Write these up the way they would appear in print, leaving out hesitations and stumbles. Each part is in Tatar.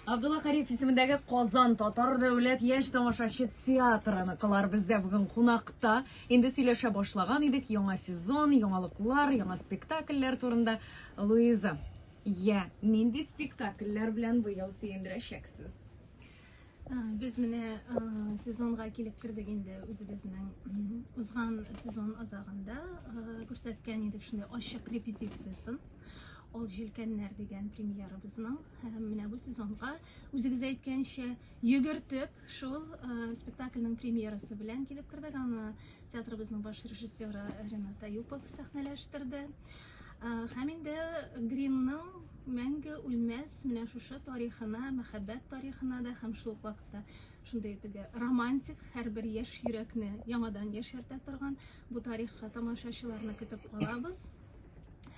Абдулла Кариев исемендәге Казан татар дәүләт яшь тамашачы театрыныкылар бездә бүген кунакта. Инде сөйләшә башлаган идек яңа сезон, яңалыклар, яңа спектакльләр турында. Луиза, я, нинди спектакльләр белән быел сөендерәчәксез? Без менә сезонга килеп кердек инде үзебезнең узган сезон азагында күрсәткән идек шундый ачык репетициясен. Ал җилкәннәр дигән премьерабызның. Һәм менә бу сезонга үзегез әйткәнчә йөгертеп шул спектакльнең премьерасы белән килеп кердек. Аны театрыбызның баш режиссеры Ренат Аюпов сәхнәләштерде. Һәм инде Гринның мәңге үлмәс менә шушы тарихына, мәхәббәт тарихына да һәм шул ук вакытта шундый теге романтик һәрбер яшь йөрәкне яңадан яшәртә торган бу тарихка тамашачыларны көтеп калабыз.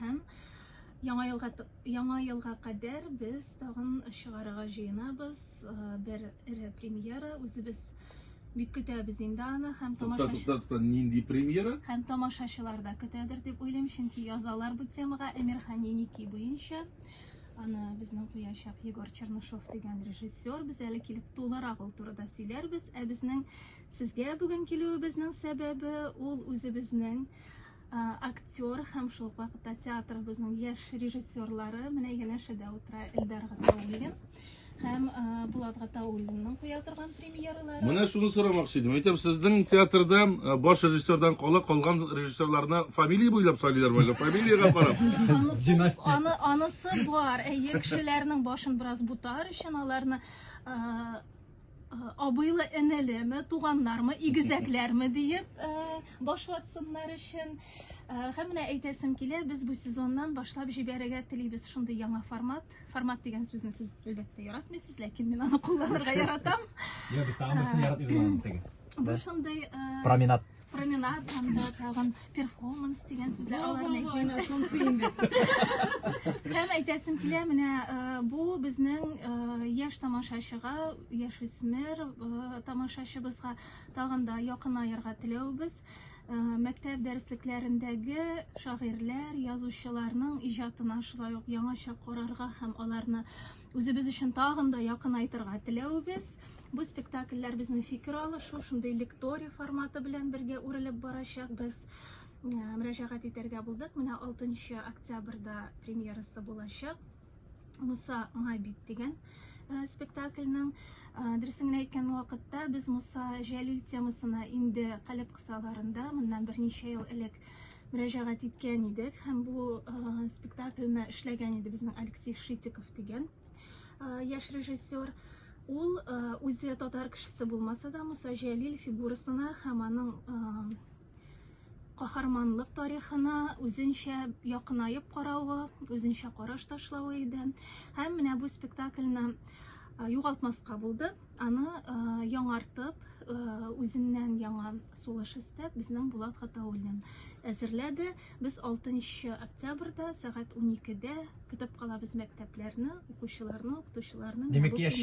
Һәм яңа елга яңа елга кадәр без тагын чыгарырга җыенабыз бер эре премьера үзебез бик көтәбез инде аны һәм тамашачы Тукта, тукта, тукта, нинди премьера? Һәм тамашачылар да көтәдер дип уйлыйм, чөнки язалар бу темага Әмирхан Еники буенча. Аны безнең куячак Егор Чернышов дигән режиссер. Без әле килеп тулырак ул турыда сөйләрбез. Ә безнең сезгә бүген килүебезнең сәбәбе ул үзебезнең актер һәм шул ук вакытта театрыбызның яшь режиссерлары менә янәшәдә утыра Эльдар Гатауллин һәм Булат Гатауллинның куя торган премьералары. Менә шуны сорамакчы идем. Әйтәм, сезнең театрда баш режиссердан кала калган режиссерларны фамилия буйлап сайлыйлармы әллә фамилиягә карап? Династия. Аны, анысы бар. Әйе, кешеләрнең башын бераз бутар өчен аларны абыйлы энелеме, туганнармы, игезәкләрме диеп баш ватсыннар өчен. Һәм менә әйтәсем килә, без бу сезоннан башлап җибәрергә телибез шундый яңа формат. Формат дигән сүзне сез әлбәттә яратмыйсыз, ләкин мин аны кулланырга яратам. Юк, без тагын берсен яратмыйбыз аның теге. Бу шундый променад. Променад һәм дә тагын перформанс дигән сүзләр аларны әйтмим. Һәм әйтәсем килә, менә бу безнең яшь тамашачыга, яшүсмер тамашачыбызга тагын да якынаерга теләвебез. Мәктәп дәреслекләрендәге шагыйрьләр, язучыларның иҗатына шулай ук яңача карарга һәм аларны үзебез өчен тагын да якынайтырга теләвебез. Бу спектакльләр безнең фикер алышу, шундый лекторий форматы белән бергә үрелеп барачак. Без мөрәҗәгать итәргә булдык. Менә 6 октябрьдә премьерасы булачак. Муса Моабит дигән спектакльнең. Дөресен генә әйткән вакытта без Муса Җәлил темасына инде калеб кысаларында моннан берничә ел элек мөрәҗәгать иткән идек һәм бу спектакльне эшләгән иде безнең Алексей Шитиков дигән яшь режиссер. Ул үзе татар кешесе булмаса да, Муса Җәлил фигурасына һәм аның каһарманлык тарихына үзенчә якынаеп каравы, үзенчә караш ташлавы иде. Һәм менә бу спектакльне югалтмаска булды. Аны яңартып, үзеннән яңа сулыш өстәп, безнең Булат Гатауллин әзерләде. Без 6 октябрьдә сәгать 12-дә көтеп калабыз мәктәпләрне, укучыларны, укытучыларны. Димәк, яшь